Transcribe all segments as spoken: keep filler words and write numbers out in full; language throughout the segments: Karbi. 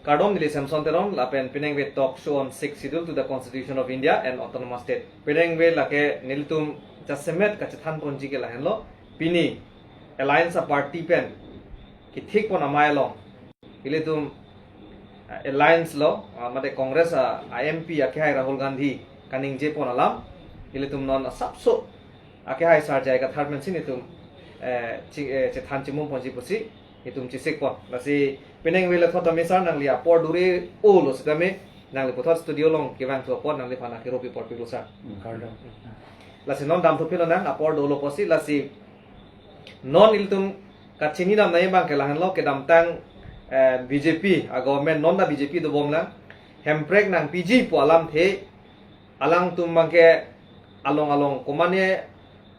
Kardom, neli Samson Teron, lapen penang ve talk show on Sixth Schedule to the Constitution of India and Autonomous State. Penang ve lake nelitum jasemet kachethan ponji ke lahenlo. Pini alliance a-party pen kethik pon amei along ilitum, ah, alliance lo, ah, mate Congress a, a-M P akehai Rahul Gandhi kaningje pon alam ilitum non asapso akehai Sar J I Kathar pensi nelitum, eh, chi-, eh, chethan chimum ponji pusi itum chesik pon. Lasi penang ve le thot tame sir, nangli apor duri-o lo sitame nangli puthot studio along kevang thu apot nangliphan akero pi apor piklo sir. Hmm, kardom. Lasi non damthu philo nang, apor dolo pusi. Lasi non ilitum kachini damnai abang ke lahenlo, kedamtang, eh, B J P a-government, non ta B J P dobom lang, Hemprek nangpiji pu alamthe alangtum abang ke along along komane,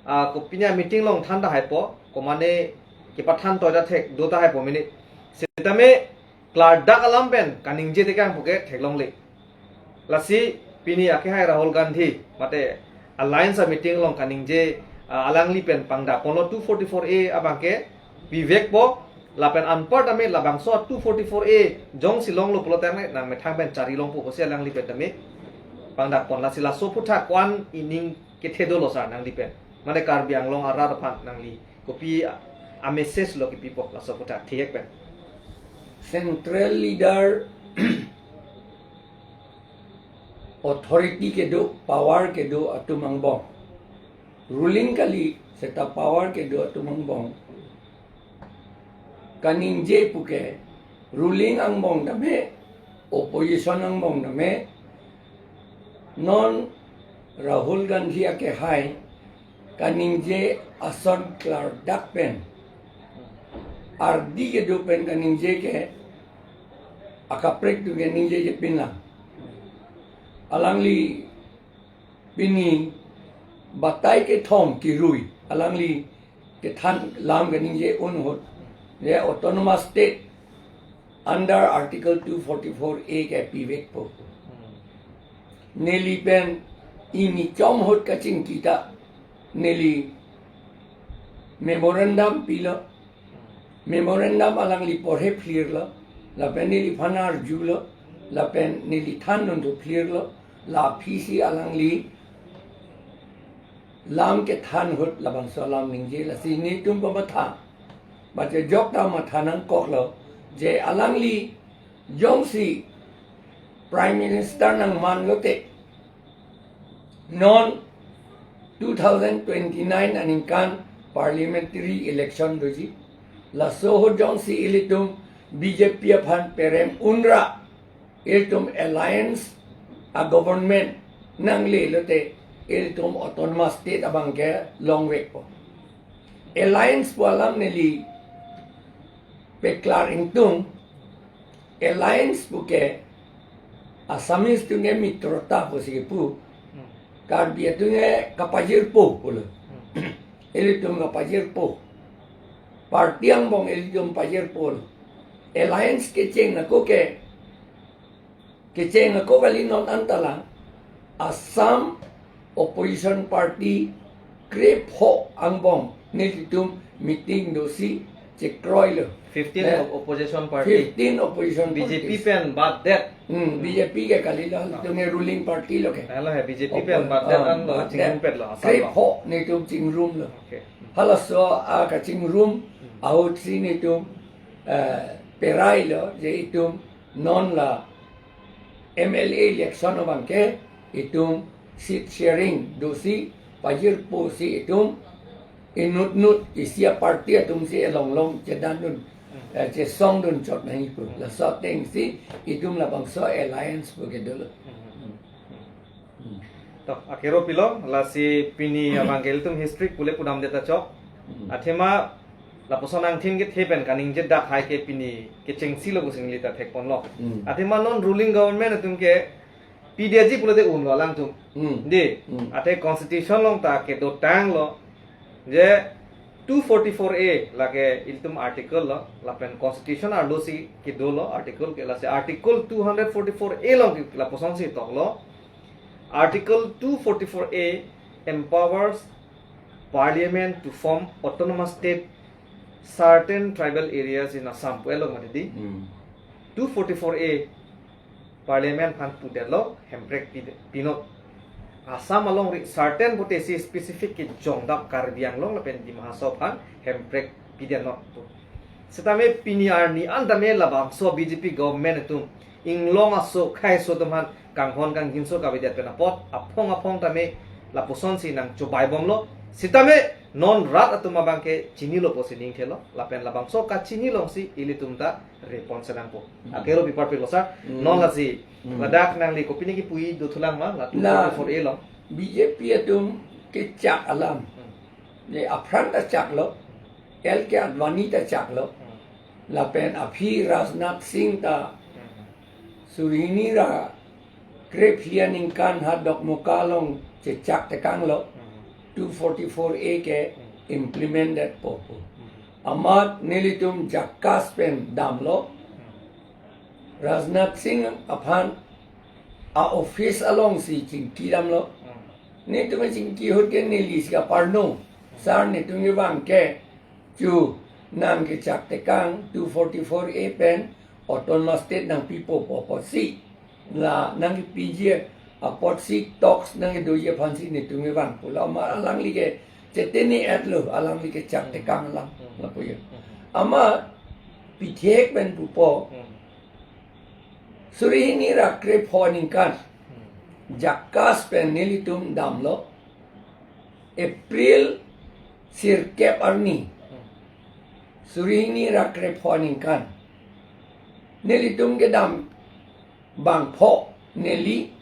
ah, kopine meeting along than tahai po, komane kepathan toi ta thek do tahai po mini. Sitame klardak alam pen kaningje tekang pu ke theklongle. Lasi pini akehai Rahul Gandhi mate alliance a-meeting along kaningje, ah, alangli pen pangdak ponlo two forty-four A abang ke pivekpo, lapen anpar tame labangso two forty-four A jongsi longlo pulo tangte nangmethang pen chari longpo pusi alangli pen tame pangdak pon. Lasi laso aphuthak ko-an ining kethe dolo sir nangli pen, mane Karbi Anglong arat aphan nangli kopi a-message lo kipipo laso aphuthak thihek pen? Central leader authority kedo, power kedo atum angbong, ruling kali seta power kedo atum angbong kaningje pu ke, ruling angbong tame, opposition angbong tame, non Rahul Gandhi akehai kaningje ason klardak pen, ardi kedo pen kaningje ke akaprek atum ke ningjeje pinlang. Alangli pini batai kethom kerui alangli kethan alam kaningje un ahut, ye autonomous state under Article two forty-four A ke pivekpo. Neli pen ini chom ahut kachingki ta neli memorandum pilo. Memorandum alangli porhe phlirlo, lapen neliphan arjulo, lapen neli thandun thu phlirlo, la aphisi alangli lam kethan ahut labangso alam ningje. Lasi nelitum pamatha, ba je jok ta matha nangkoklo, je alangli jongsi Prime Minister nangmanlote, non two thousand twenty-nine aningkan parliamentary election doji. Laso ahut jongsi ilitum B J P aphan perem unra, ilitum alliance a-government nanglelote, ilitum autonomous state abang ke longvekpo. Alliance pu alam neli peklar ingtung, alliance pu ke Assamese atum ke mitrota pusi kepu, Karbi atum ke kapajirpo pulo. Ilitum kapajirpo. Party angbong ilitum pajirpo lo. Alliance kecheng ako ke, kecheng ako kali non anta la Assam opposition party krepho angbong nelitum meeting dosi chekroilo. Fifteen Eh, op-, opposition party. Fifteen opposition B J P parties. Pen bad det. Hmm, B J P ke kalilo, Ah. Ilitum ke ruling party lo ke. Hala hai B J P Oppo-, pen bad det ah, an lo, bad det. Chingrumpe lo, asal lo. Krepho nelitum chingrumlo. Okay. Halaso akachingrum ahutsi nelitum, eh, perailo, je itum non la M L A election abang ke itum seat sharing dosi pajirposi itum inutnut isi a-party atumsi elonglong chedandun, eh, chesongdun chot nangji pu. Laso atengsi itum labangso alliance pu kedolo. To, akero pilo, lasi pini abang ke ilitum history pule pudamde ta chok. Hmm. Athema lapuson angthin kethe pen kaningje dak hai ke pini kechengsi lo pusi neli ta thekponlo. Hmm. Athema non ruling government atum ke P D A G pulote unlo alangtum. Hmm. Dei, Hmm. athe constitution along ta kedotanglo. Je two forty-four A lake ilitum article lo, lapen constitution arlosi kedolo article ke, lasi article two hundred forty-four A along ke lapusonsi toklo. Article two forty-four A empowers parliament to form autonomous state certain tribal areas in Assam pu elo mati dei. Hmm. two forty-four A Parliament aphan pudetlo, hemprek pide- pinot. Assam alongri certain putesi specific kejongdap Karbi Anglong lapen Dima Hasao aphan hemprek pidenot pu. Setame pini arni an tame labangso B J P government atum inglong aso khaiso atum aphan kanghon kanghinso kavedet pen apot aphong aphong tame lapusonsi nangchobai bomlo. Setame non rat atum abangke chinilo pusi ningthelo. Lapen labangso kachini alongsi ilitum ta repon sedang po. Hmm. Akero pipar pilo sir. Hmm. Non lasi. Hmm. Ladak nangli kopine kipu-i dothulang ma la La two forty-four A along. B J P atum kechak alam. Hmm. Ne aphrang ta chaklo. L K Advani ta chaklo. Hmm. Lapen aphi Rajnath Singh ta Hmm. suri hini ra krephli aningkan ha Dokmoka along chechak tekanglo. Hmm. two forty-four A ke Hmm. implemented po pu. Hmm. Amat nelitum JACAS pen damlo. Hmm. Rajnath Singh aphan a-office alongsi chingki damlo. Hmm. Netum chingki ahut ke nelisi kaparno. Hmm. Sir, netum kevang ke chu nangkechak tekang two forty-four A pen autonomous state nangpipo pu apotsi. La nangkepiji apotsi talks nangkedoji aphansi netum kevang pulo. Amat alangli ke chetene-etlo, alangli kechak tekang alam. Hmm. Lapu ya. Hmm. Amat pithek pen pupo. Hmm. Suri hini ra krepho aningkan. Hmm. JACAS pen nelitum damlo. April sirkep arni. Hmm. Suri hini ra krepho aningkan. Nelitum kedam bangpho neli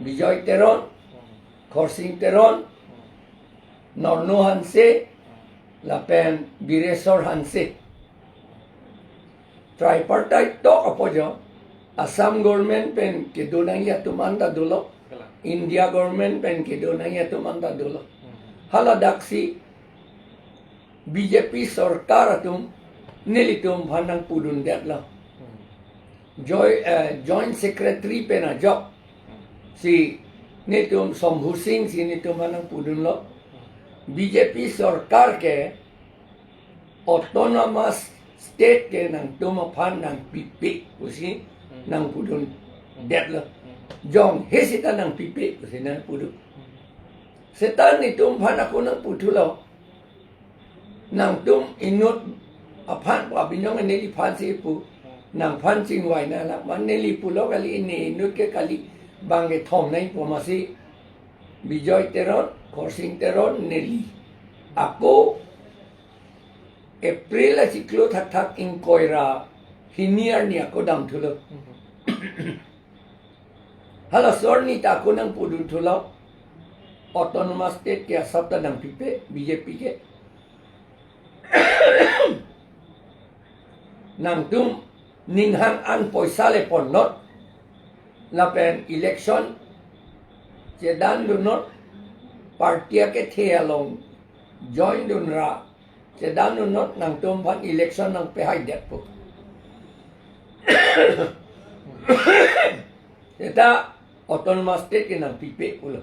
Bijoy Teron, Hmm. Khorsing Teron, Hmm. Norno Hanse, Hmm. lapen Bireswar Hanse. Tripartite talk apo jo, Assam government pen kedo nangji atum anta dolo, Kalang. India government pen kedo nangji atum anta dolo. Hmm. Haladaksi B J P sorkar atum nelitum aphan nangpudundetlo. Hmm. Joy, eh, Joint Secretary pen ajok Hmm. si netum Shambhu Singh si netum aphan nangpudunlo. Hmm. B J P sorkar ke autonomous state ke nangtum aphan nangpipe pusi Hmm. nangpudundetlo. Hmm. Jonghe seta nangpipe pusi nangpudun. Hmm. Seta netum aphan ako nangputhulo. Nangtum inut aphan pu abinong neliphansi pu. Nangphan chingvai nang anak man neli pulo kali, ne inut ke kali bang kethom nai pu masi Bijoy Teron, Khorsing Teron, neli. Ako April achiklo thakthak ingkoi ra hini arni ako damthulo. Hala sorni ta ako nangpudunthulo. Autonomous state ke asap ta nangpipe B J P ke. Nangtum ninghang an poisa le ponnot. Lapen election chedandunnot, party akethe along joindun ra chedandunnot, nangtum aphan election nangpehaidet pu. Seta autonomous state ke nangpipe pulo.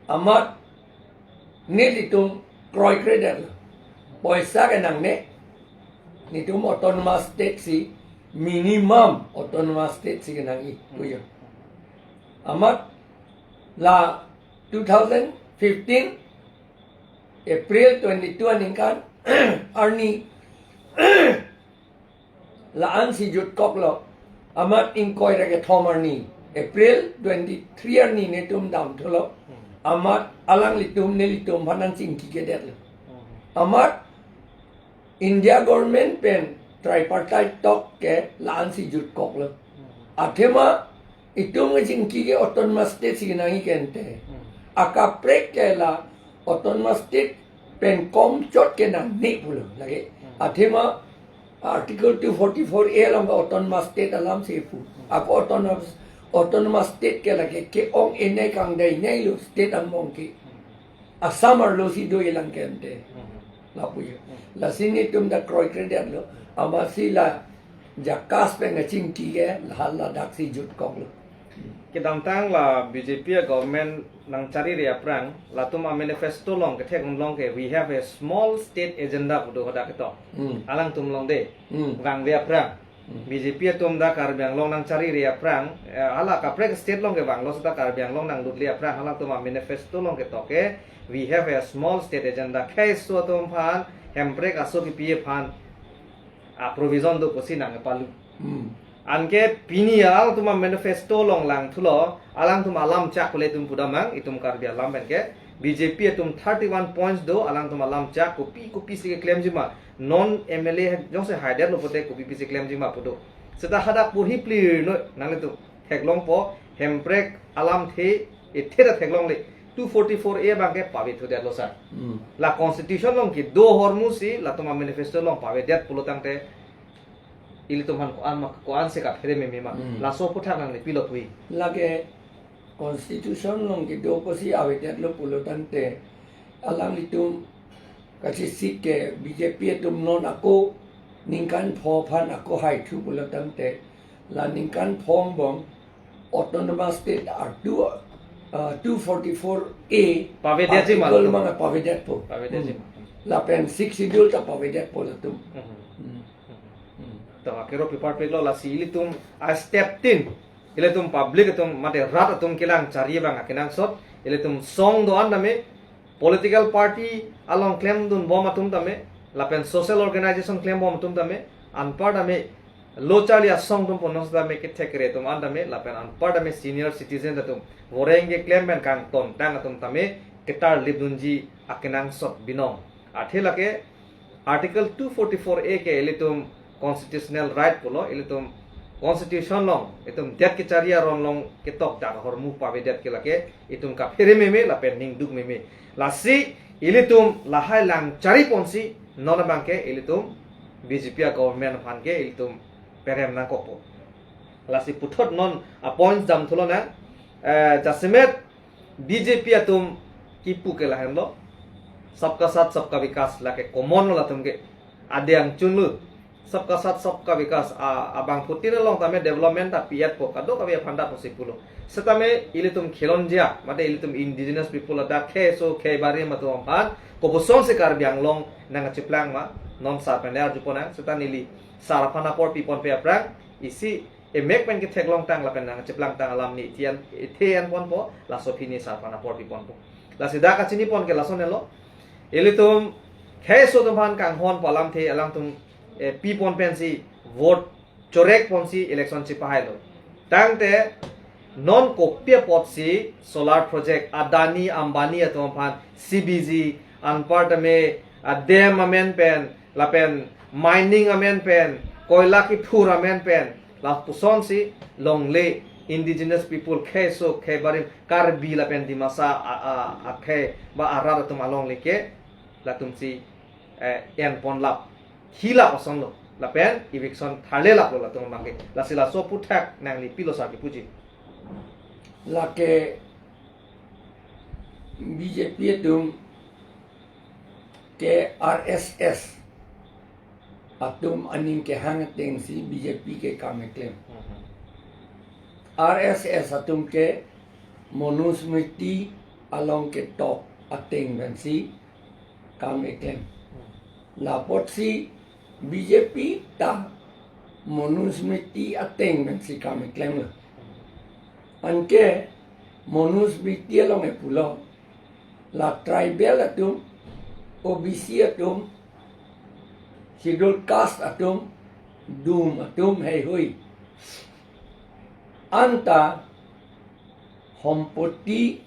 Amat nelitum kroikredetlo. Poisa ke nangne, netum autonomous state si, minimum autonomous state si kenangji pu jo. Amat la two thousand fifteen April twenty-two aningkan arni la-ansi jutkoklo. Amat ingkoi ra kethom arni, April twenty-three arni netum damthulo. Amat alanglitum nelitum aphan nangchingkidetlo. Amat India government pen tripartite talk ke la-ansi jutkoklo. Athema itum kachingki ke autonomous state si kenangji ke ante. Akaprek ke la autonomous state pen komchot ke nangne pulo lake. Athema Article two forty-four A along ke autonomous state alamsi pu. Ako autonomous, autonomous state ke lake ke-ong-e nai kangdai nailo state angbong ke. Assam arlosi do-elang ke ante. Lapu jo. Lasi netum ta kroikredetlo. Amatsi la JACAS pen kachingki ke lahai ladaksi jutkoklo. Kedamtang la B J P a-government nangcharire aphrang, latum a-manifesto along kethek unlong ke, "We have a small state agenda," pu do hadak ketok. Hmm. Alangtum along de, Hmm. vangve aphrang. B J P atum dak Karbi Anglong nangcharire aphrang, eh, hala kaprek state along kevanglo seta Karbi Anglong nanglutle aphrang halatum amanifesto along ketok ke, "We have a small state agenda." Khei aso atum aphan, Hemprek aso kipi aphan, a provision do pusi nangpalu. Hmm. Anke pini alangtum amanifesto along langthulo, alangtum alam chak pule itum pudamnang, itum Karbi alam pen ke, B J P atum thirty-one points do, alangtum alam chak kopi kopisi keklemji ma, non M L A jongsi haidetlo pote kopi kopisi klemji ma pu do. Seta hadak porhi plir noi, nanglitum theklongpo, Hemprek alamthe, ethe ta theklongle, two forty-four A abang ke pave thudetlo sir. Hmm. La constitution along kedo ahormu si, latum amanifesto along pavedet pulo tangte, ilitum aphan ko-an ma, ko-ansi kaphere meme ma. Hmm. Laso aphuthak nangli pilo pui. Lake constitution along kedo apotsi avedetlo pulo tangte, alanglitum kachesik ke B J P atum non ako ningkan pho aphan ako haithu pulo tangte, la ningkan pho angbong autonomous state artu, uh, two forty-four A pavedetji ma article latum. Manga pavedetpo. Pavedetji ma. Hmm. Lapen sixth schedule ta pavedetpo latum. Hmm. Hmm. Hmm. To akero pipar peklo lasi ilitum a step tin, ilitum public atum mate rat atum kelang chari abang akenangsot, ilitum song do-an tame, political party along klemdunbom atum tame, lapen social organization klembom atum tame, anpar tame, lo charli asong atum ponong tame kethekre atum an tame, lapen anpar tame senior citizen atum, voreng keklem pen kangtontang atum tame, ketarlipdunji akenangsot binong. Athe lake Article two forty-four A ke ilitum constitutional right pulo, ilitum constitution along, itum det kechari aron along ketok dak ahormu pavedet ke lake, itum kaphere meme lapen ningduk meme. Lasi ilitum lahai lang chari ponsi, non abang ke ilitum B J P a government aphan ke ilitum perem nangkokpo. Lasi puthot non a points damthulo nang, eh, jasemet B J P atum kipu ke lahenlo. Sabka Saath, Sabka Vikas lake common lo latum ke. Adeng chunlu. Sabka Saath, Sabka Vikas a, abangphutin along tame development ta pi-etpo, kadokave aphan ta pusi pulo. Setame ilitum Khilonjia, mate ilitum indigenous people ladak khei aso khei barim atum aphan, kopusonsi Karbi Anglong nangcheplang ma, non sar pen arjuponang, seta neli sar aphan apor piponpe aphrang, isi emek pen ketheklongtang lapen nangcheplangtang alam ne ithian, ithian ponpo, laso pini sar aphan apor piponpo. Lasi dak kachinipon ke lasonelo. Ilitum khei aso atum aphan kanghon pu alamthe alangtum, eh, pipon pensi vote chorek ponsi election chepahailo. Tangte non kopi apotsi solar project Adani Ambani atum aphan C B G anpar tame a dam amen pen, lapen mining amen pen, koila kiphur amen pen, lapusonsi longle indigenous people khei aso khei barim Karbi lapen Dimasa a, a, akhei ba arat atum alongle ke latumsi, eh, enponlap, hilap asonlo, lapen eviction tharlelaplo latum abang ke. Lasi laso aphuthak nangli pilo sar kipuji. Lake B J P atum ke R S S atum aning kehang atengsi B J P ke kam keklem. Mhm. R S S atum ke Manusmriti along ketok ateng pensi kam keklem. Hmm. Lapotsi B J P ta Manusmriti ateng pensi kam keklemlo. Anke Manusmriti along ke pulo, la tribal atum, O B C atum, schedule caste atum, dum atum heihui anta sompoti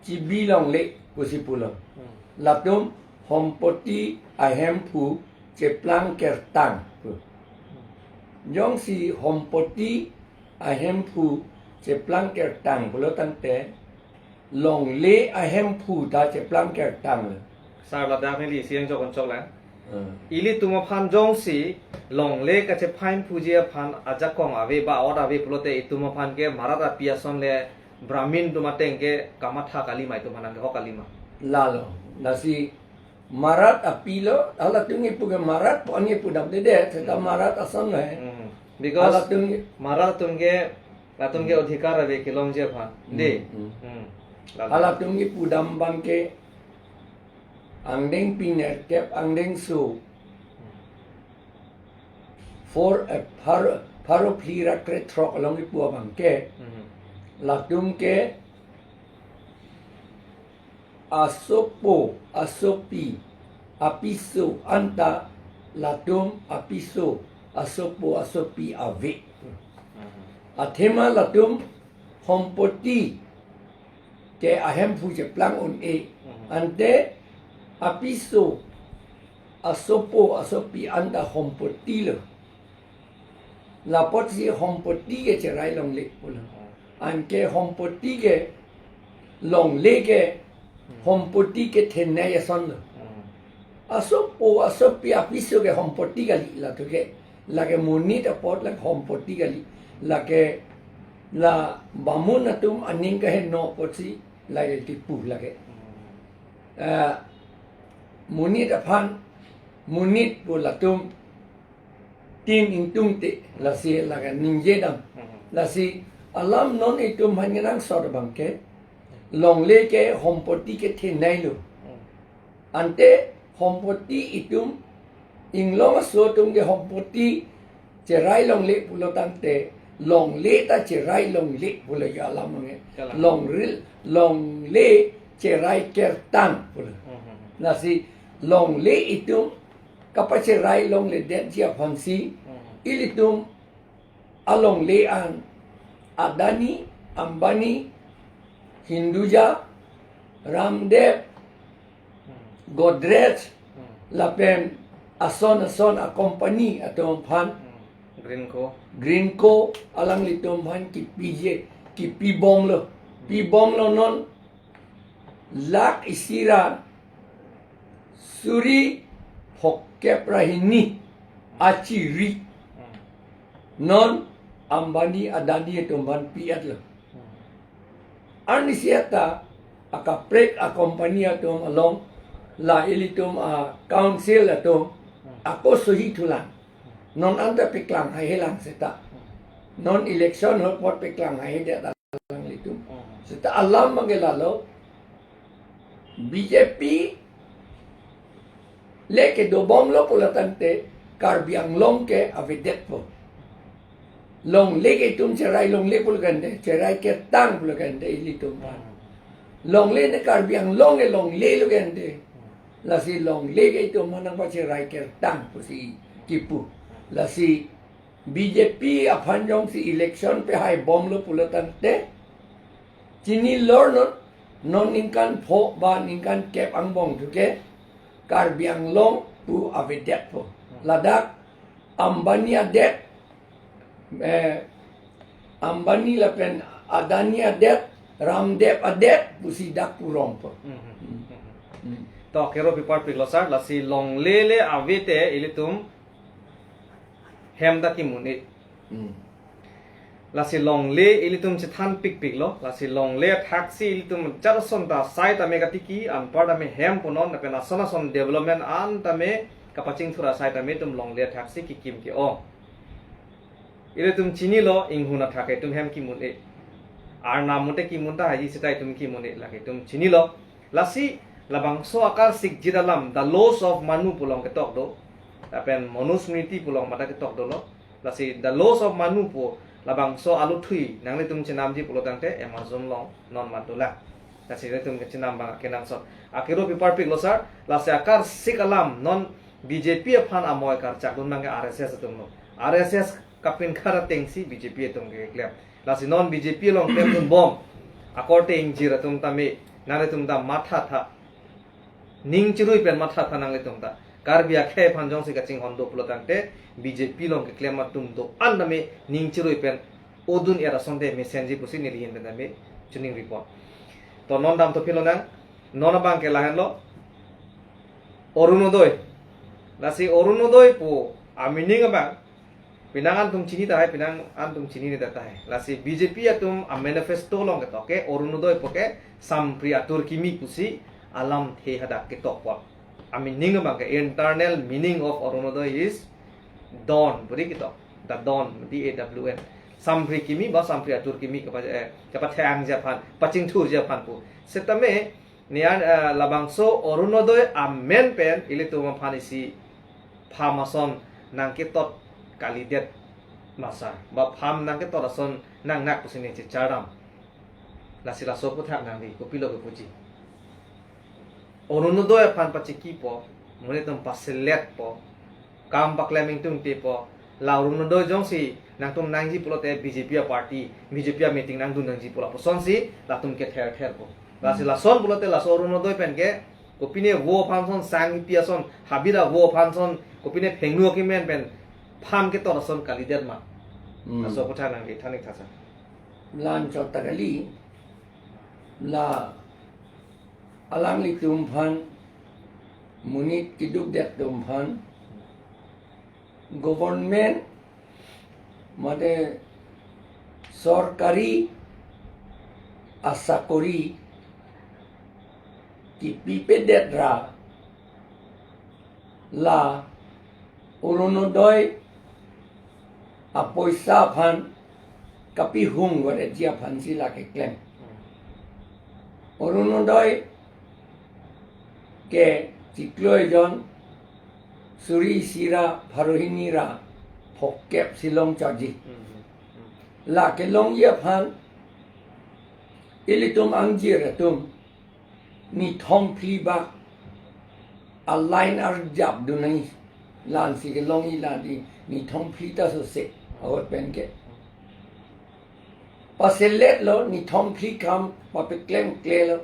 chibi longle pusi pulo. Hmm. Latum sompoti ahemphu cheplang kertang pu. Jongsi sompoti ahemphu cheplang kertang pulo tangte longle ahemphu ta cheplang kertanglo. Sir, ladak neli isi ang chokon choklang. Hmm. Ilitum aphan jongsi longle kachephan puji aphan ajakong ave ba ot ave pulote itum aphan ke Marat api ason le Brahmin atum ateng ke kamatha kalima, itum aphan ke hok kalima. Lalo, lasi Marat apilo, halatum kipu ke Marat pu an kipudamdedet, seta Hmm. Marat ason lo he. Hmm. Because halatum ki- Marat atum ke, latum ke Hmm. adhikar ave kelongji aphan. Hmm. De. Hmm. Hmm. Lalo. Halatum kipudam abang ke angdeng piner kep angdeng so. four, eh, pharo, pharo phli ra krethrok along kipu abang ke, Mhm. latum ke asopo, asopi, apiso anta latum apiso, asopo, asopi ave. Mhm. Athema latum hompoti ke ahemphu cheplang un-e. Mhm. Ante apiso, asopo, asopi anta hompoti lo. Lapotsi hompoti ke cherai longle pulo. Mhm. Anke hompoti ke longle ke, Mhm. hompoti ke thenei ason lo. Mhm. Asopo, asopi, apiso ke hompoti kali, latum ke. Lake monit apot lake hompoti kali. Lake la bamun atum aning kaheno apotsi lake kipu lake. Mhm. Eh, monit aphan, monit pu latum tin ingtungte, lasi lake ningjedam. Mhm. Lasi alam non itum aphan kenangsot abang ke, longle ke hompoti ke thenei lo. Mhm. Ante hompoti itum, inglong aso atum ke hompoti cherai longle pulo tangte, longle ta cherai longle pulo ya alam ange. Kalang. Longril, longle cherai kertang pulo. Mhm. Lasi longle itum kapacherai longledetji aphansi, Mhm. ilitum alongle an Adani, Ambani, Hinduja, Ramdev, Hmm. Godrej, Hmm. lapen ason ason a-company atum aphan, Hmm. Greenko. Greenko, alanglitum aphan kipije, kipibomlo. Hmm. Pibomlo non lakh isi ra suri phokep ra hini achiri. Hmm. Non Ambani Adani atum aphan pi-etlo. Hmm. Arnisi anta akaprek a-company atum along, la ilitum a-council atum, Hmm. ako sohi thulang. Non anta paklang haihelang seta. Hmm. Non election ahut paklang haihedet alanglitum. Hmm. Seta alam abang ke lalo, B J P le kedobomlo pulo tangte Karbi Anglong ke avedetpo. Longle ke itum cherai longle pulo kante, cherai kertang pulo kante ilitum aphan. Longle ne Karbi Anglong ke longle lo kante. Lasi longle ke itum aphan nangpacherai kertang pusi kipu. Lasi B J P aphan jongsi election pahai bomlo pulo tangte, chinilo non, non ningkan pho ba ningkan kep angbong thu ke Karbi Anglong pu avedetpo. Ladak Ambani adet, eh, Ambani lapen Adani adet, Ramdev adet pusi dak purongpo. Mhm. Hmm. To kero pi parpiklo sir, lasi longle le ave te ilitum hem ta kimun-e. Hmm. Lasi longle ilitum chethan pikpiklo, lasi longle athaksi ilitum ajat ason ta asai tame katiki, anpar tame hem punon, lapen ason ason development an tame kapachingthur asai tame itum longle athaksi kikim ke-ong. Ilitum chinilo, inghun athak itum hem kimun-e. Arnam mute kimun tahai seta itum kimun-e, lake itum chinilo. Lasi labangso akarsik jit alam, The Laws of Manu pu along ketok do. Lapen Manusmriti pu along mate ketok dolo. Lasi The Laws of Manu pu labangso aluthui nanglitum chenamji pulo tangte Amazon along non mate dolang. Lasi ilitum kechenam abang kenangsot. Akero pi parpiklo sir, lasi akarsik alam non B J P aphan amoi karchakdun abang ke R S S atum lo. R S S kapinkhat atengsi B J P atum keklem. Lasi non B J P along klemdunbom akorte ingjir atum tame, nanglitum ta mathatha, ning chirui pen mathatha nanglitum ta. Karbi akhei aphan jongsi kachinghon do pulo tangte B J P along keklem atum do-an tame ning chirui pen odun-et asonte mesenji pusi neli ahin pen tame choningri pon. To non damthu phi lonang, non abang ke lahenlo, Orunodoi. Lasi Orunodoi pu a-meaning abang penang antum chini tahai, penang antum chinine tahai. Lasi B J P atum a-manifesto along ketok ke Orunodoi pu ke sampri atur kimi pusi alamthe hadak ketok pon. A-meaning abang ke, internal meaning of Orunodoi is dawn, beri ketok. The dawn, D A W N. Sampri kimi ba sampri atur kimi kapa, eh, kapathang-ji aphan, pachingthurji aphan pu. Setame nian, eh, labangso Orunodoi amen pen ilitum aphan isi pham ason nangketot kalidet ma sir. Ba farm nangketot ason nangnak pusi ne chechardam. Lasi laso aphuthak nangli kopilo kepuji. Orunodoi aphan pachikipo, monit atum paseletpo, kam paklem ingtungtepo, la Orunodoi jongsi nangtum nangji pulote B J P a party, B J P a meeting nangdun nangji pu lapusonsi latum kethertherpo. Lasi lason pulote laso Orunodoi pen ke, kopine vo aphan son, sang ipi ason, habit avo aphan son, kopine phengnu akimen pen farm ketot ason kalidet ma. Hmm. Laso aphuthak nangli than-ik tha sir. Lan chot ta kali, la alanglitum aphan, monit keduk det atum aphan, government mate sorkari asakori kipipedet ra la Orunodoi apoisa aphan kapihung varetji aphansi la keklem. Orunodoi ke chiklo ejon suri isi ra pharo hini ra phokep si longchotji. La kelongji aphan ilitum angjir atum nithom phli bak a line arjap dun nangji, lansi kelongji la di nithom phli ta sose ahut pen ke. Paseletlo, nithom phli kam papeklemklelo.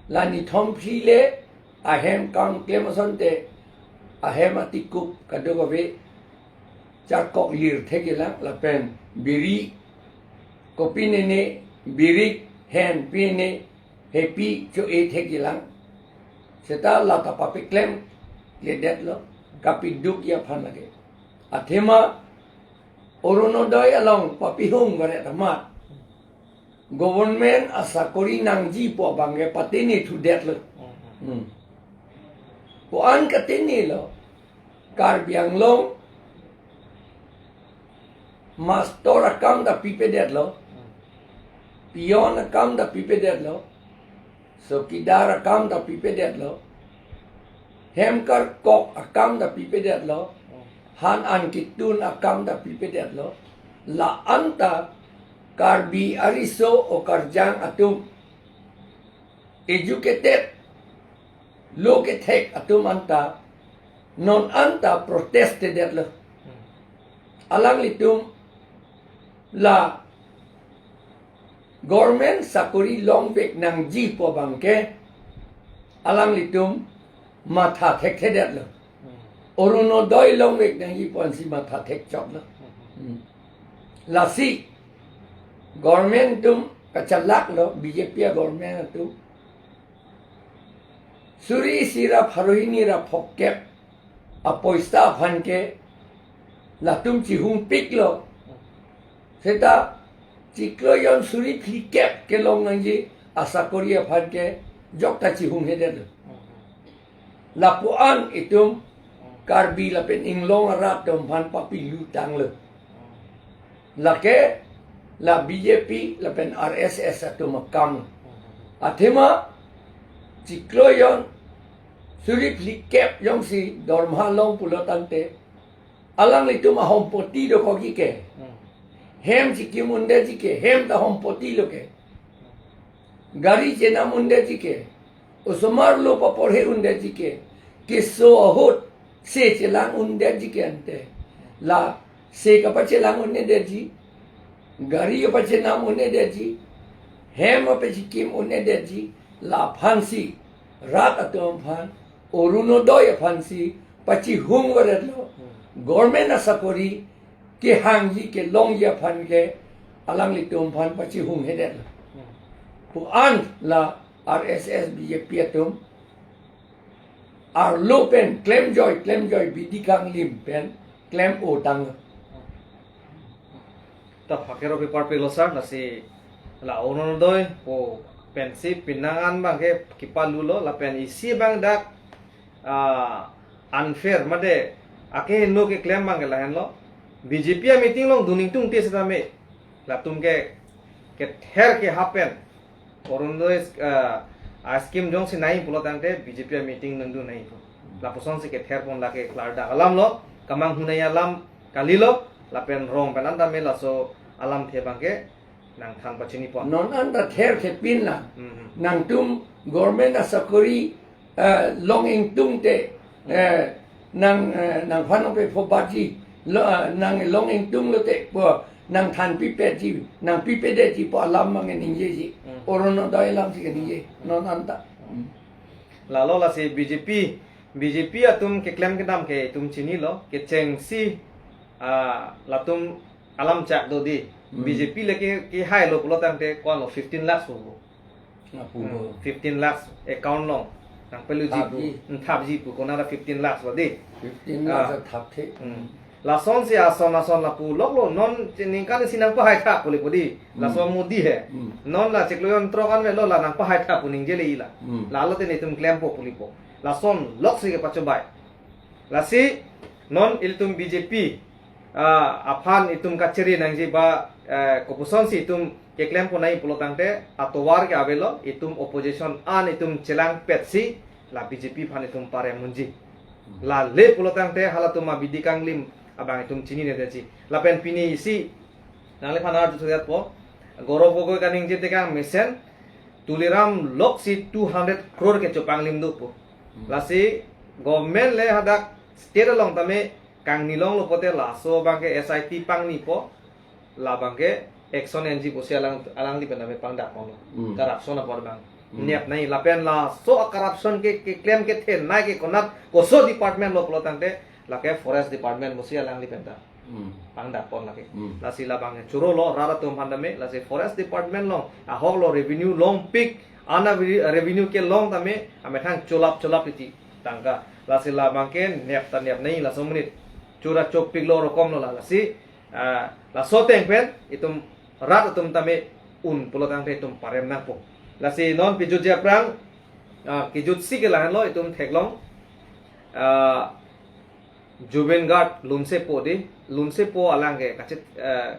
La nithom phli le ahem kam klem asonte ahem atikup kadokave charkok lir thekjilang lapen biri kopinene, biri henpine hepi cho-e thekjilang. Seta la ta papeklemkledetlo, kapidukji aphan lake. Athema Orunodoi along papihung varet amat government asakori nangji pu abang ke patene thudetlo. Hmm. Pu-an katenelo, Karbi Anglong mastor akam ta pipedetlo, peon akam ta pipedetlo, sokidar akam ta pipedetlo, hem karkok akam ta pipedetlo, han an kitun akam ta pipedetlo, la anta Karbi ariso okarjang atum, educated, lo kethek atum anta, non anta protest-edetlo. Alanglitum la government sakori longvek nangji pu abang ke alanglitum matha thekthedetlo. Orunodoi longvek nangji pu ansi matha thekchotlo. Hmm. Lasi government atum kachalaklo, B J P a government atum. Suri isi ra pharo hini ra phokep apoisa aphan ke latum chihungpiklo. Seta chiklo ejon suri phlikep kelong nangji asakori aphan ke jokta chihunghedetlo. Lapu-an itum Karbi lapen inglong arat atum aphan papilutanglo. Lake la B J P lapen R S S atum akam. Athema chiklo ejon suri phlikep jongsi dorma long pulo tangte, alanglitum ahompoti dokokji ke. Hmm. Hem chikim undetji ke, hem ta hompoti lo ke. Gari chenam undetji ke, osomar lo paporhe undetji ke, keso ahut se chelang undetji ke ante. La se kapachelang un-edetji, gari kapachenam un-edetji, hem kapachikim un-edetji, la aphansi rat atum aphan, Orunodoi aphansi pachihung varetlo. Hmm. Government asakori kehangji kelongji aphan ke alanglitum aphan pachihunghedetlo. Hmm. Pu-an la R S S B J P atum arlo pen klemjoi klemjoi bidi kanglim pen klem-otanglo. Ta phakero pi parpilo sir, lasi la Orunodoi pu pensi penang an abang ke kipalulo, lapen isi abang dak, ah, unfair mate akeheno keklem abang ke lahenlo. B J P a meeting along dun ingtungte setame latum ke kether ke happen. Orunodoi, ah, a scheme jongsi nai pulo tangte B J P a meeting nangdun nai pu. Lapusonsi kether pon, lake klardak alamlo, kamanghunai alam kalilo, lapen rong pen an tame laso alamthe abangke nangthan pachini pon. Non an ta ther thepin lang. Hmm, hmm. Nangtum government asakori, eh, long ingtung te, eh, nang, eh, nangphan pe pho baji, lo, eh, nang long ingtung lote po, nangthan pipetji, nangpipedetji pu alam abang ningjeji. Hmm. Orunodoi alam si keningje, non an ta. Hmm. Lalo lasi B J P, B J P atum keklem kedam ke itum chinilo, kechengsi, ah, latum alam chak do di. Hmm. B J P le ke, kehailo pulo tangte ko-anlo fifteen lakhs pu. Lapu Hmm, bo. Fifteen lakhs account along nangpeluji pu. Thapji. Hmm, thapji pu, konat ra fifteen lakhs pu di. Fifteen lakhs Ah. Thapthe. Hmm. Lasonsi ason ason lapu loklo, non ningkan isi nangpahai thap pu le pu di. Hmm. Laso Modi he. Hmm. Non la chiklo jon throk an avelo, la nangpahai thap pu ningjele ila. Hmm. Lalo te netum klempo pu lipo. Lason loksi kepachobai. Lasi non ilitum B J P, ah, aphan itum kachiri nangji ba, eh, kopusonsi itum keklem pon nangji pulo tangte atovar ke avelo, itum opposition an itum chelangpetsi la B J P aphan itum parem unji. Hmm. Lale pulo tangte halatum abidi kanglim abang itum chininedetji. Lapen pini isi nangliphan arju thudet po, Gaurav Gogoi kaningje tekang mesen, Tuliram loksi two hundred crore ke chopanglim do pu. Hmm. Lasi government le hadak state along tame kangnilonglo pote laso abangke S I T pangnipo, labangke action enji pusi alang, alangli pen tame pangdak ponlo. Hmm. Corruption apor abang. Hmm. Nep nangji lapen laso corruption ke, keklem kethenei ke konat koso department lo pulo tangte lake forest department pusi alangli pen ta Hmm. pangdak pon lake. Hmm. Lasi labang churolo rat atum aphan tame, lasi forest department along ahok lo revenue longpik, ana re-, revenue kelong tame amethang cholap cholap iti tangka. Lasi labangke nep ta nep nangji laso amonit. Chura chopiklo rokom lo la. Lasi, ah, laso ateng pen itum rat atum tame un pulo tangte itum parem nangpo. Lasi non pijutji aphrang, ah, kijutsi ke lahenlo itum theklong. Ah, Zubeen Garg lunsepo di, lunsepo alangke kachet, eh,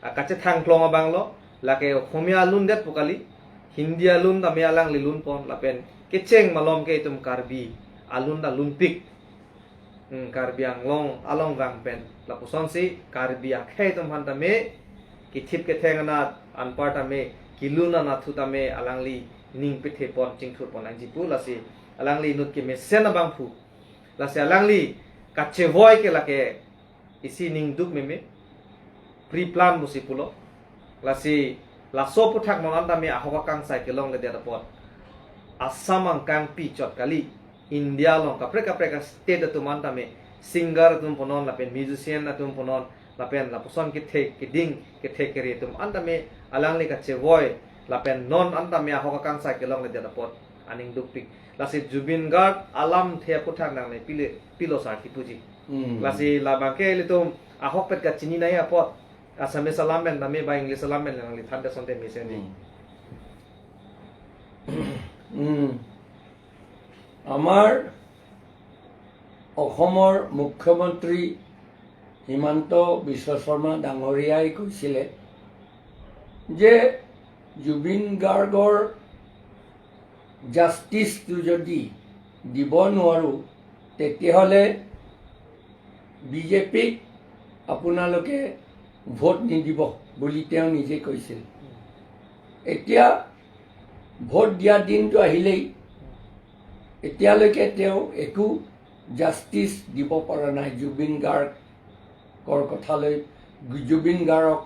kachethang klong abang lo, lake Okhomia alundet pu kali, Hindi alun tame alangli lun pon, lapen kecheng malom ke itum Karbi alun ta lunpik. Hmm, Karbi Anglong along vang pen, lapusonsi Karbi akhei atum aphan tame kithip ketheng anat anpar tame, kelun anat thu tame alangli ning pethe pon, chingthur pon nangji pu, lasi alangli inut kemesen abangphu. Lasi alangli kachevoi ke lake isi ning duk meme, pre-plan pusi pulo. Lasi laso aphuthak non an tame ahok akangsai kelongledet apot Assam angkang pi chot kali, India along kaprek kaprek a-state atum an tame, singer atum punon lapen musician atum punon lapen lapuson kethe keding kethe kere atum an tame alangli kachevoi lapen non an tame ahok akangsai kelongledet apot aning dukpik. Lasi Zubeen Garg alamthe aphuthak nangne pile pilo sar kipuji. Hmm. Lasi labangke ilitum ahokpet kachini nangji apot Assamese alam pen tame ba English alam pen nangli than te sonte mesen di. Hmm. Hmm. আমাৰ অসমৰ মুখ্যমন্ত্ৰী হিমন্ত বিশ্ব শৰ্মা ডাঙৰীয়াই কৈছিলে যে জুবিন গাৰ্গৰ জাষ্টিছটো যদি দিব নোৱাৰোঁ, তেতিয়াহ'লে বিজেপিক আপোনালোকে ভোট নিদিব বুলি তেওঁ নিজে কৈছিল। এতিয়া ভোট দিয়া দিনটো আহিলেই, এতিয়ালৈকে তেওঁ একো জাষ্টিছ দিব পৰা নাই জুবিন গাৰ্গৰ কথালৈ, জুবিন গাৰ্গক,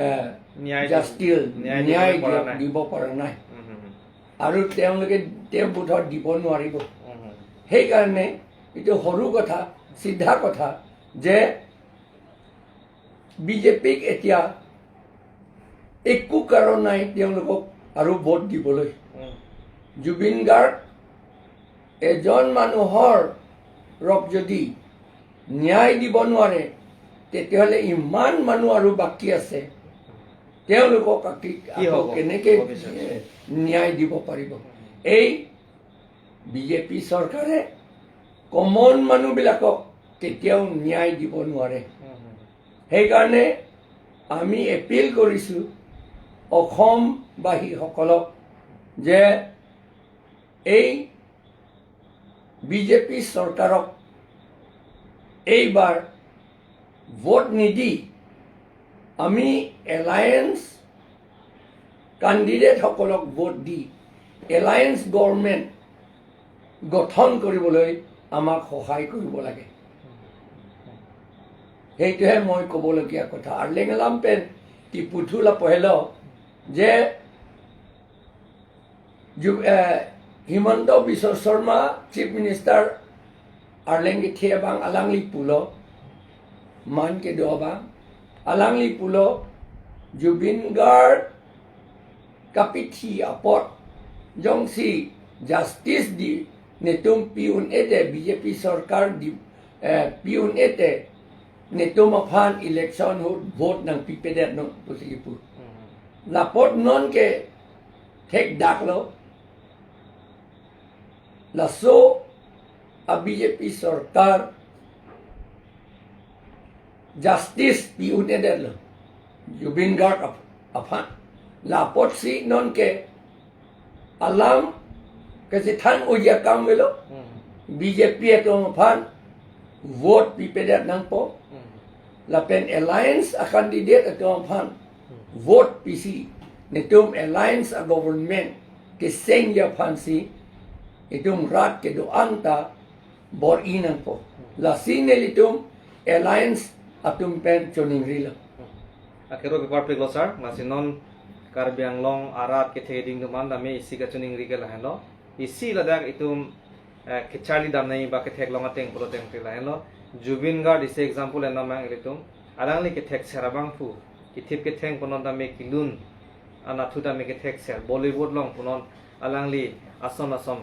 এ, ন্যায় দিব, জাষ্টিছ, ন্যায় ন্যায় দিব পৰা দিয়া-, নাই। দিব পৰা নাই। উম, হুম, হুম। আৰু তেওঁলোকে, তেওঁ বোধহয় দিব নোৱাৰিব। উম, হুম। সেইকাৰণে এইটো সৰু কথা, চিধা কথা যে বিজেপিক এতিয়া একো কাৰণ নাই তেওঁলোকক আৰু ভোট দিবলৈ। উম। জুবিন গাৰ্গ এজন মানুহৰ ৰক যদি ন্যায় দিব নোৱাৰে, তেতিয়াহ'লে ইমান মানুহ আৰু বাকী আছে, তেওঁলোকক আকি-, কি আকৌ হ'ব কেনেকে, ভৱিষ্যতে? এ, ন্যায় দিব পাৰিব? এই বিজেপি চৰকাৰে কমন মানুহবিলাকক কেতিয়াও ন্যায় দিব নোৱাৰে। উম, হুম। সেইকাৰণে আমি এপিল কৰিছোঁ অসমবাসীসকলক যে এই বিজেপি চৰকাৰক এইবাৰ ভোট নিদি আমি এলায়েন্স কেণ্ডিডেটসকলক ভোট দি এলায়েন্স গভৰ্ণমেণ্ট গঠন কৰিবলৈ আমাক সহায় কৰিব লাগে। সেইটোহে মই ক'বলগীয়া কথা। আৰ্লেং আলাম পেন টিপুথু লাপহেল যে জু-, এ, হিমন্ত বিশ্ব শৰ্মা চিফ মিনিষ্টাৰ আৰ্লেং কেথে abang alangli pulo, man kedo abang alangli pulo, Zubeen Garg kapithi apot jongsi justice di netum pi un-ete, B J P sorkar di, eh, pi un-ete netum aphan election ahut vote nangpipedet non pusi kipu. Lapot non ke thekdaklo. Laso a B J P sorkar justice pi un-edetlo Zubeen Garg ap-, aphan. Lapotsi non ke alam kachethan uji akam avelo. B J P atum aphan vote pipedet nangpo. Lapen alliance a candidate atum aphan vote pisi netum alliance a government kesengji aphansi itum rat kedo-an ta bor-i nangpo. Lasi nelitum alliance atum pen choningrilo. Akero kepar peklo sir, lasi non Karbi Anglong arat kethe ding atum an tame isi kachoningri ke lahenlo. Isi ladak itum, eh, kecharli damnai ba ketheklong ateng pulo tangte lahenlo. Zubeen Garg isi example enamang ilitum. Alangli kethekser abangphu, kethip ketheng punon tame kilun, anathu tame kethekser, Bollywood along punon alangli ason ason,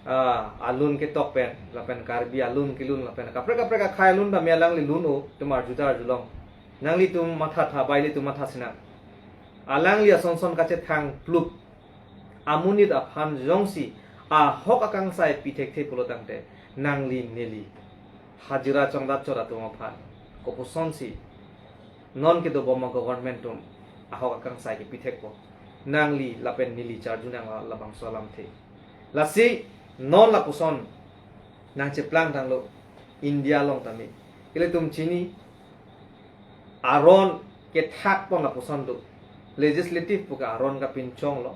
ah, alun ketok pen, lapen Karbi alun kelun, lapen kaprek kaprek akhai alun tame alangli lun-o, itum arju ta arjulong. Nanglitum mathatha, ba ilitum matha sinang. Alangli ason ason kachethang plup amonit aphan jongsi ahok akangsai pithekthe pulo tangte nangli neli hajira chongdat chot atum aphan kopusonsi non kedobom a government atum ahok akangsai kepithekpo, nangli lapen neli charju nang la-, labangso alamthe. Lasi non lapuson nangcheplang tanglo India along tame. Ilitum chini aron kethak pon lapuson do. Legislative pu ke aron kapinchonglo.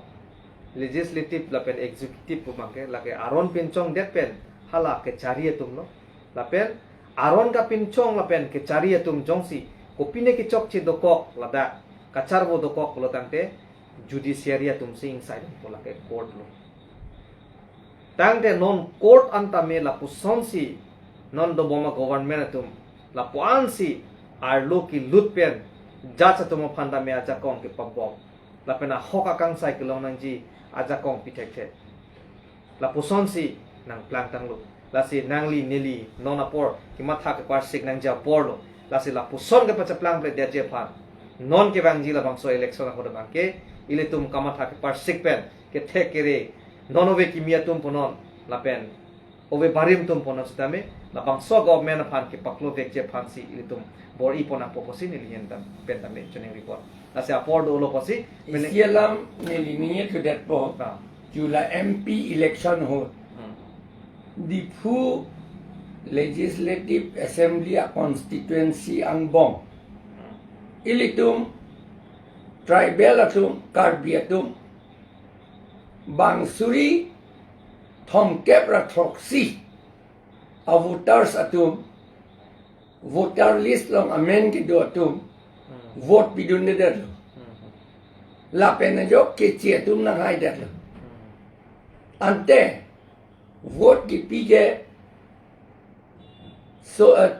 Legislative lapen executive pu abangke lake aron pinchongdet pen hala kechari atumlo. Lapen aron kapinchong lapen kechari atum jongsi kopine kechokche dokok ladak kacharvo dokok pulo tangte judiciary atumsi ingsaidunpo, lake court lo. Tangte non court an tame lapusonsi non dobom a government atum lapuansi arlo kelut pen judge atum aphan tame ajakong kepabom, lapen ahok akangsai kelong nangji ajakong pithekthe. Lapusonsi nangplang tanglo. Lasi nangli neli non apor kematha keparsik nangji aporlo. Lasi lapuson kepacheplang pledetji aphan non kevangji labangso election ahut abangke ilitum kamatha keparsik pen kethek kere non ove kimi atum punon lapen ove barim atum punon sitame labangso government aphan kepaklovekji aphansi ilitum bor-i pon nangpo pusi neli ahin tam pen tame choningri pon. Lasi apor dolo pusi mene- Isi alam neli ningje thudetpo. Ah. Jula M P election ahut. Hmm. Diphu Legislative Assembly a constituency angbong. Hmm. Ilitum tribal atum, Karbi atum, bang suri thomkep ra throksi a voters atum voter list along amen kedo atum Hmm. vote pidundedetlo. Hmm. Lapen ajok keche atum nanghaidetlo. Hmm. Ante vote kepi ke so, eh,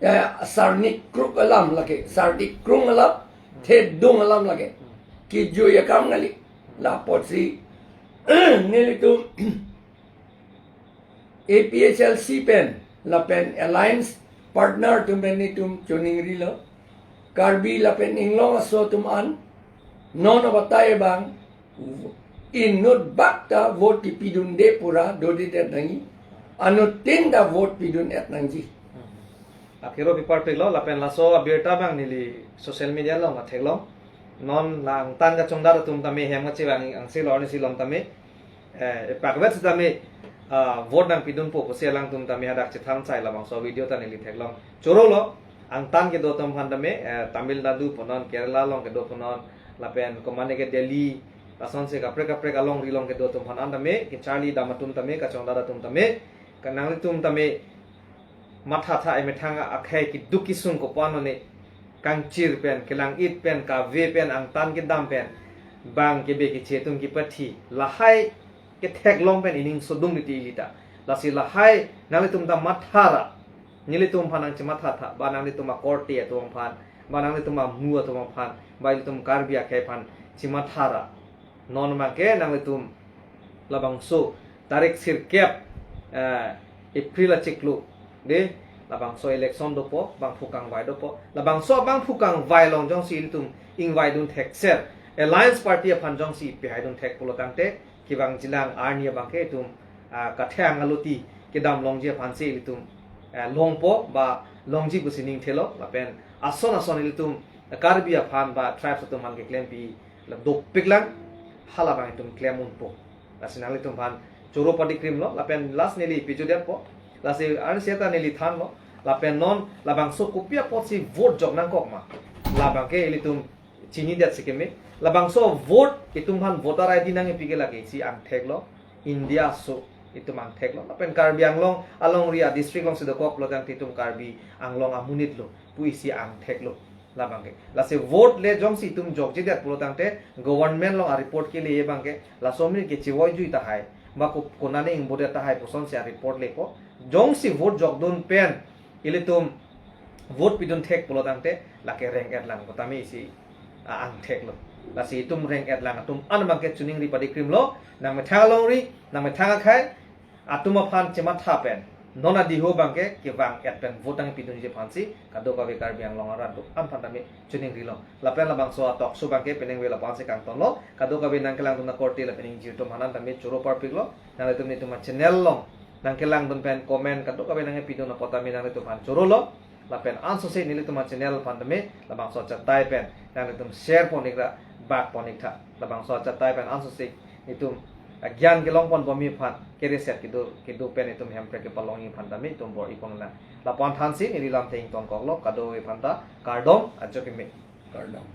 eh, sarnik kruk alam lake, sarnik krung alam, Hmm. thedung alam lake. Hmm. Kejui akam kali. Hmm. Lapotsi nelitum A P H L C pen lapen alliance partner atum pen netum choningrilo. Karbi lapen Inglong aso atum an non abatai abang inut bak ta vote kepidunde pura dodedet nangji. Anuttin ta vote pidun-et nangji. Akero kepar peklo lapen laso abirta abang neli social media along theklong. Non la angtan kachongdat atum tame hem kachevang angse lo arnisi along tame, eh, epakvet sitame, ah, vote nangpidunpo pusi alangtum tame hadak chethan sai labangso video ta neli theklong. Chorolo, angtan kedo atum aphan tame, eh, Tamil Nadu punon, Kerala along kedo punon, lapen komane ke Delhi, lasonsi kaprek kaprek alongri along kedo atum aphan an tame, kacharli dam atum tame, kachongdat atum tame, ka nanglitum tame, mathatha emethang akhei keduk kesung kopuan one, kangchir pen, kelang-it pen, kave pen, angtan kedam pen, bang kebe keche atum kepathi, lahai ketheklong pen ining sodung titi ili ta. Lasi lahai nanglitum ta mathara. Nelitum aphan nangchemathatha, ba nanglitum akorte atum aphan, ba nanglitum amu atum aphan, ba ilitum Karbi akhei aphan chemathara. Non abangke nanglitum labangso tarik sirkep, eh, April achiklo, de, labangso election dopo, bangphu kangvai dopo. Labangso bangphu kangvai along jongsi ilitum ingvaidun thekser, alliance party aphan jongsi ipihaidun thek pulo tangte, kevangjilang arni abangke itum, ah, kathang aloti kedam longji aphansi ilitum, ah, longpo ba longji pusi ningthelo, lapen ason ason ilitum Karbi aphan ba tribes atum aphan keklempi la dopiklang, halabang itum klem unpo. Lasi nanglitum aphan choro padikrimlo, lapen last neli pijudetpo, lasi arnisi ta neli thanlo, lapen non labangso kopi apotsi vote jok nangkok ma, labangke ilitum chinidet si keme. Labangso vote, itum aphan voter I D nangkepi ke lake isi angtheklo, India aso itum angtheklo. Lapen Karbi Anglong alongri adistrict alongsi dokok pulo tangte itum Karbi Anglong amonitlo pu isi angtheklo. Labangke. Lasi vote le jongsi itum jokjedet pulo tangte government along areport kele abangke, laso amonit ke chevoijui tahai, ba ko-, konane ingbodet tahai pusonsi areport lepo. Jongsi vote jokdun pen ilitum vote pidun thek pulo tangte, lake reng-etlang pu tame isi, ah, angtheklo. Lasi itum reng-etlang atum an abangke choningri padikrimlo, nangmethang alongri, nangmethang akhei atum aphan chematha pen, non adiho abangke kevang-et pen vote nangpidunji aphansi kadokave Karbi Anglong arat do-an aphan tame choningrilo. Lapen labangso a-talk show abangke penang ave lapu-ansi kangtonlo. Kadokave nangkelangdun akorte lapen ingjir atum aphan an tame choro parpiklo. Nanglitum netum a-channel along nangkelangdun pen comment kadokave nangkepidun apot tame nanglitum aphan chorolo. Lapen ansose nelitum a-channel aphan tame labangso achatai pen nanglitum share pon-ik ra bak pon-ik tha. Labangso achatai pen ansose netum agyan kelong ponbomji aphan, kereset kedo, kedo pen itum hemprek kepalongji aphan tame itum bor-i pon lang. Lapu-an thansi neli lamthe ingtonkoklo, kadokave aphanta kardom, ajo keme. Kardom.